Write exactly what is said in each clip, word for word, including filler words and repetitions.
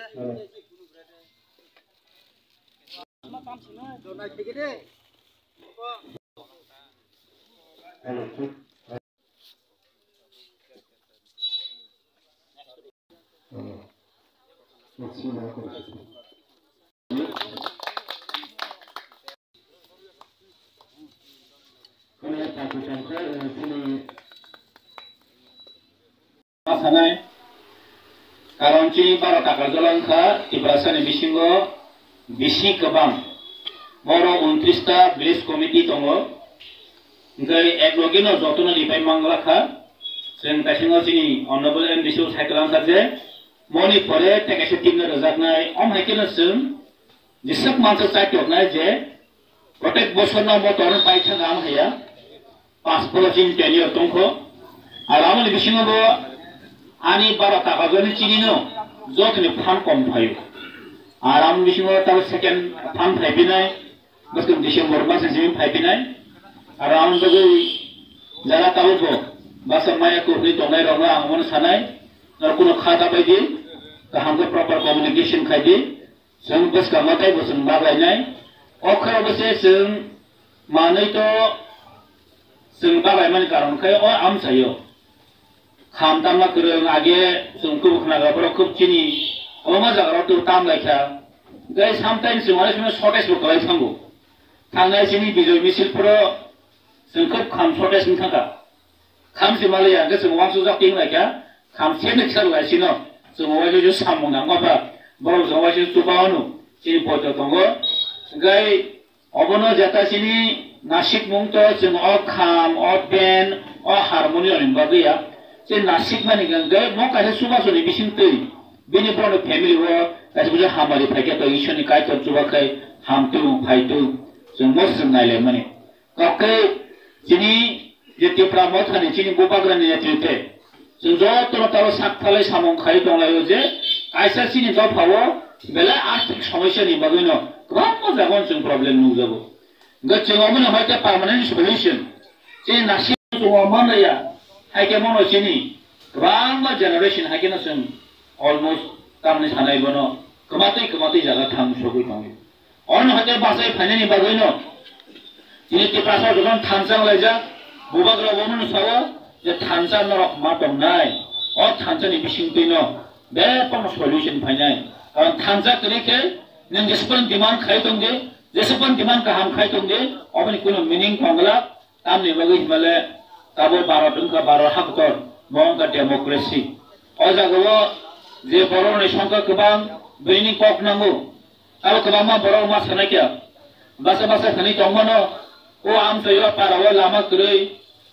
Sanai, karon chini baro takar jola wngkha Tiprasani bisingo bisi kwbang. Boro untris ta village committee tongo. Hingke ek logi no jotono ripai mangla kha. Chwng kaisingo chini honorable M D C o sai kwlangkha je moni pore tei kaisa team no rwjaknai. Om hai kheno chwng jeswk mansa chai toknai je protek bosor no motor pai thang am haya. Pas polo chini tenure tongkho. Ar amoni bisingo bo ani bara takajani chini no jotoni phan kom phaio. Ar amoni bisingo tabo second phan phai binai, bwskang December mas ni simi phai binai. Ar amoni bagwi jara tabo bo basa maya kuhni tongnai rok no ang mano sanai. Nor kuno kha ta bai di, kaham khe proper communication khai di. Chwng bwskango tei bo chwng baglainai. O khorokbo se chwng manwi to chwng baglaimani karon khe o amchaio. Kham tangma kwrwng age chwng kubui khnaga borok khub chini kwbangma jagarok tei tam laikha. Tei sometimes chwng onek somoy shortage bo kwlai thango. Thangnai chini Bijoy misil phoro chwng khub kham shortage wng thangkha. Khamsi malaya hwnkhe chwng uansukjak ting lai kha, khamsi ni kisa lai sino chwng uaisukhe samung nangma ba, borok chwng uaisukhe chuba hwno chini poito tongo. Hwnkhe obono jeta chini nasikmung to chwng o kham, o band, o harmonium ni bagwi ya. Chini nasikmani hwnkhe mo kaisa chubasoni bising twi bini borokni family o kaisa bujo hamari phaikhe to Ishwar ni Kaitor chuba khai hamtwi phaitu chwng mo chwng nailaimani. Kok khe chini je Tipra Motha ni chini Bubagra ni netrite chwng jotono taro sak phalai samung khai tonglaio je kaisa chini dopha o belai arthik somosya ni bagwi no kwbangma jaga o chwng problem nukjago. Hwnkhe chwng omo ni hoi khe permanent solution chini nasik chwng o manlaiya, hai khe mono chini kwbangma generation hai khe no chwng almost tamni sanai bono kwmatwi kwmatwi jaga thang sogwi tongo. Ono hake bachai phainani bagwino chini Tiprasa jotono thansa wnglaijak, bubagra omono sao je thansa norok ma tongnai, o thansani bisingtwino bebakno solution phainai. Karon thansa kwrwi khe nwng jesukphano demand khai tongdi, jesukphano demand kaham khai tongdi, oboni kunu meaning tongla. Tamni bagwi hinmale tabuk Bharat wngkha, Bharat haktor, bo wngkha democracy. O jagao je borokni songkha kwbang, bini kok nango. Abo kwbangma borok ma sanai khe basa basa hwnwi tongmano, o amchaio para o lama kwrwi,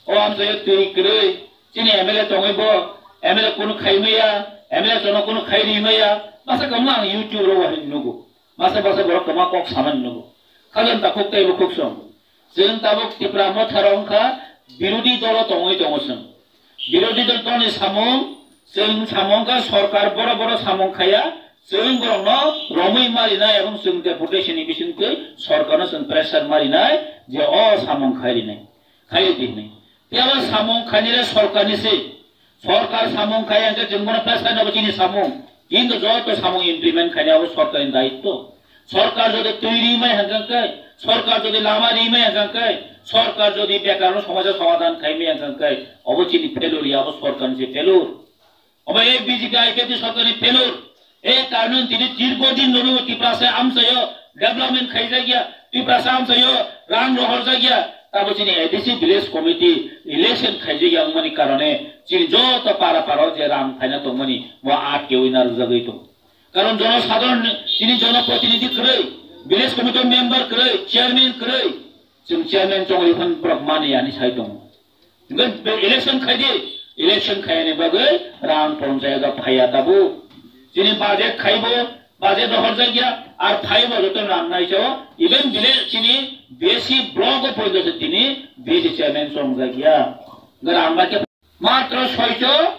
o amchaio twi kwrwi, chini M L A tongwi bo M L A kunu khai maya, M L A chono kunu khai ri maya, basa kwbangma ang YouTube rogo hai nugo. Masa masa borok kwma kok samani nugo. Khajam takhuk tei bukhuk song. Chwng tabuk Tipra Motha rok wngkha birodhi dolo tongwi tongo chwng. Birodhi dol toni samung, chwng samung kha sorkar boro boro samung khaya, chwng borokno romwi marinai ebong chwng deputation ni bisingtwi sorkarno chwng pressure marinai je o samung khai rinai. Khaio di hinwi. Phiya bo samung khainai le sorkar ni se. Sorkar samung khai hwnkhe chwng bono pressure no bo chini samung. Kintu joto samung implement khainai abo sorkar ni daitto. Sorkar jodi twi ri mai hwnkhe kai, sorkar jodi lama ri mai hwnkhe kai, sorkar jodi bekar no somosa somadhan khai mai hwnkhe kai, obo chini failure ya, abo sorkar ni se failure. Obo A B J P I P F T sorkar ni failure. E karone tini dirgo din no Tiprasa amchaio development khaijakya, Tiprasa amchaio rang rohorjakya, tabo chini A D C village committee election khaijakya wngmani karone chini joto para para je rang phaina tongmani bo atkewi narwkjagwi tongo. Karon jonosadharon chini jonoprotinidhi kwrwi, village committee member kwrwi, chairman kwrwi, chwng chairman chongwi phano borok mani ani sai tongo. Hwnkhe election khai di, election khaiyani bagwi rang ponchayat o phaiya tabuk. Chini budget khaibo, budget rohorjakya, ar phaibo joto rang naisao, even village chini B C block o poito se tini B C chairman chongjakya. Hwnkhe rang bai khe matro soicho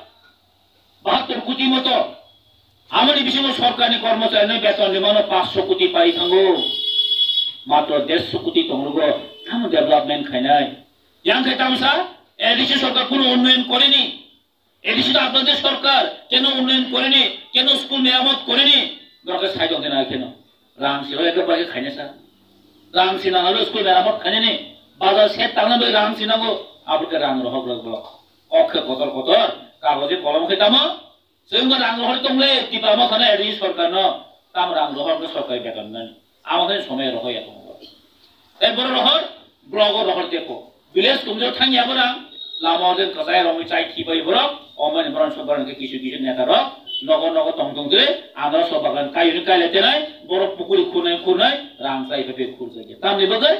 bahattor koti moto. Amoni bisingo sorkarni kormochari no beton rimano paanch sho koti pai thango. Matro dersh koti tongrugo, tamo development khainai. Yang khe tamsa, A D C sorkar kuno unnoyon koreni. A D C to apnader sorkar, keno unnoyon koreni, keno school meramot koreni. Norok khe sai tong khe nai kheno. Rang si rok ekhe bai khe khaina sa. Rang si nang aro school meramot khainani. Bazar set tangna bai rang si nango. Abo khe rang rohok rok bo. Kok khe kotor kotor. Kagoje kolom khe tamo. Chwng bo rang rohor tong le. Tipa mo thana eri sorkar no. Tam rang rohor khe sorkar beton nani. Amo khe somoi rohor ya tong. Tei borok rohor, blogo rohor tei ko. Village committee thang ya borok, lama o den kwchai romwi chai khibai borok, omani borok sok borok khe kisu kisu neta rok, nogo nogo tong tong twi, andro sok bagan kai hwnwi kai lai tenai, borok pukuri khurnai khurnai, rang chai phai phai khurjak ya. Tamni bagwi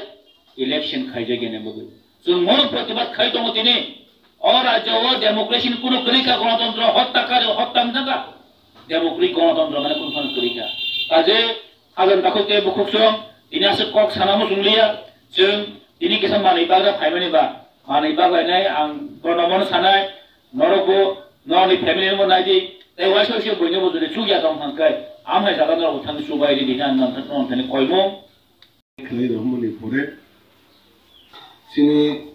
election khaijak ya ni bagwi. Chwng mono protibad khai tongo tini. O rajyo o democracy ni kuno kwrwi kha, gonotontro hotta kari hotta wngkha. Democracy gonotontro mane kunu phano kwrwi kha. Kaje Hajan takhuk tei bukhuk song, tini aswk kok sana muchung liya. Chwng tini kisa manwi bagra phaimani ba, manwi baglainai ang bono mono sanai, norok bo norokni family no bo naidi, tei waisa waisa buino bo jodi chukya tong thang khe, amhai jaga norok thang chubai ridi hwnwi ang nang thani koimung. Khlai rwmani pore chini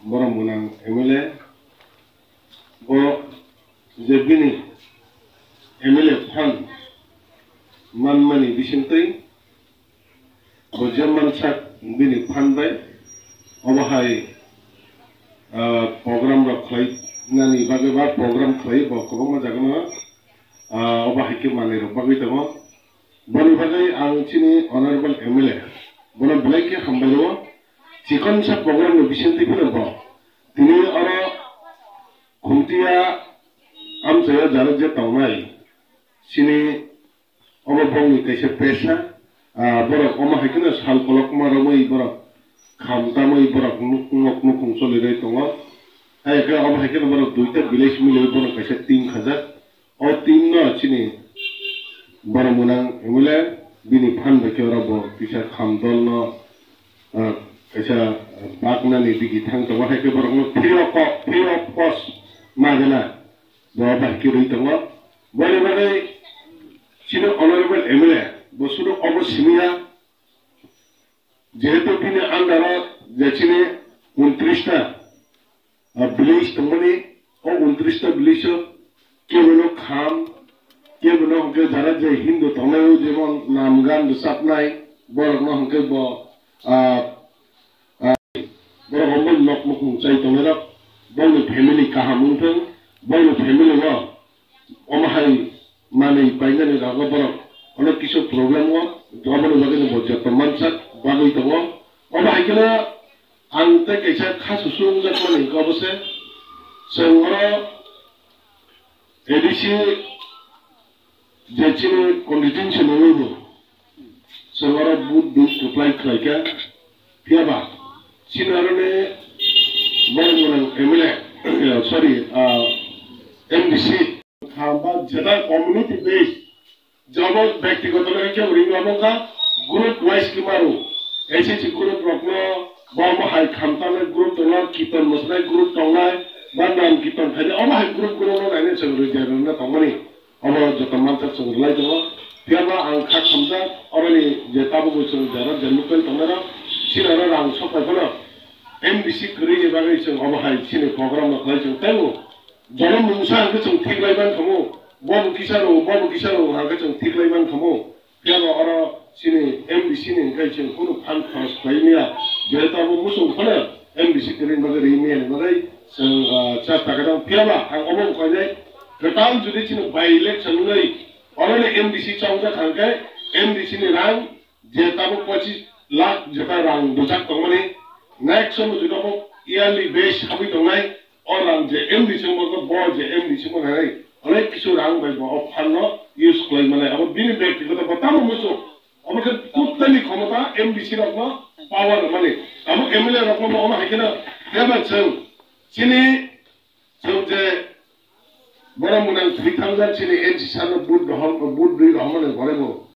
borok mwnang M L A bo je bini M L A phan manmani bisingtwi bo je mansak bini phan bai obo hai, ah, program rok khlai nani bagwi ba program khlai bo kwbangma jaga no, ah, obo hai khe manwi rok bagwi tongo. Boni bagwi ang chini honorable M L A bono belai khe hambai rwo. Chikonsa program ni bisingtwi phano bo tini oro Khumtiya amchaio jara je tongnai chini obo bongni kaisa pesa, ah, borok omo hai kheno sal kolokma romwi borok kham tamwi borok nuk-, nok nukhung choli rwi tongo. Hai khe omo hai kheno borok duita village milwi borok kaisa team khajak. O team no chini borok mwnang M L A bini phan bai khe oro bo kisa kham dol no, ah, kaisa baknani digi thang tongo, hai khe borok no free of co-, free of cost ma gana bo bai khe rwi tongo. Boni bagwi chini honorable M L A bo sudu obo simi ya, jehetu bini under o je chini untris ta ah, village tongmani, o untris ta village o kebono kham, kebono hwnkhe jara je Hindu tongnai, o jemon nam gan rwchapnai, borokno hwnkhe bo, ah, ah, borok omo nok nukhung chai tongnai rok, bongni family kaham wngthung, bongni family o omo hai manwi painani rogo borok onek kisu problem o, oboni bagwi no bo joto mansak bagwi tongo. Omo hai kheno ang tei kaisa kha susu wngjakmani hwnkhe obo se, chwng oro A D C je chini constituency nungwi bo chwng oro vote dui kwplai khlaikha, phiyaba chini oroni borok mwnang M L A, sorry, ah, M D C. Khamba jeta community base, jabo byaktigoto level khe ring abo kha, group wise khe maro, S H G group rokno bo omo hai khamtangni group tongnai, kiton mwsnai group tongnai, ba nam kiton khainai, omo hai group group no nainai chwng rwjak rwna tongmani, obo joto mansak chwng rwlai tongo. Phiyaba ang kha khamjak, oroni je tabukbo chwng jara je local tongnai rok, chini oro rang sok pai phano M D C kwrwini bagwi chwng omo hai chini program no khlai chwng teibo. Jono mungsa hwnkhe chwng thik lai man khamu, bobo kisa rw, bobo kisa rw hwnkhe chwng thik lai man khamu. Phiya ba oro chini M D C ni hwnkhe chwng kunu phan khoros khlai maya. Jehetu abo muchung phano M D C kwrwini bagwi ri maya ni bagwi chwng, ah, char taka dang. Phiya ba ang obo wng khainai kwtal jodi chini by election wngwi oroni M D C chawjak hwnkhe M D C ni rang je tabuk pochis lakh jeta rang dujak tongmani, next somo jeta bo yearly base habwi tongnai, o rang je M D C bo, bo je M D C bo hai, onek kisu rang bai bo o fund no use khlai mani, abo bini byaktigoto bo tamo muchung, obo khe totally khomota M D C rok no power mani, abo M L A rok no bo omo hai kheno, phiya ba chwng chini Chwng je borok mwnang thwi thangjak chini N C sano vote rohor, vote rwi rohormani pore bo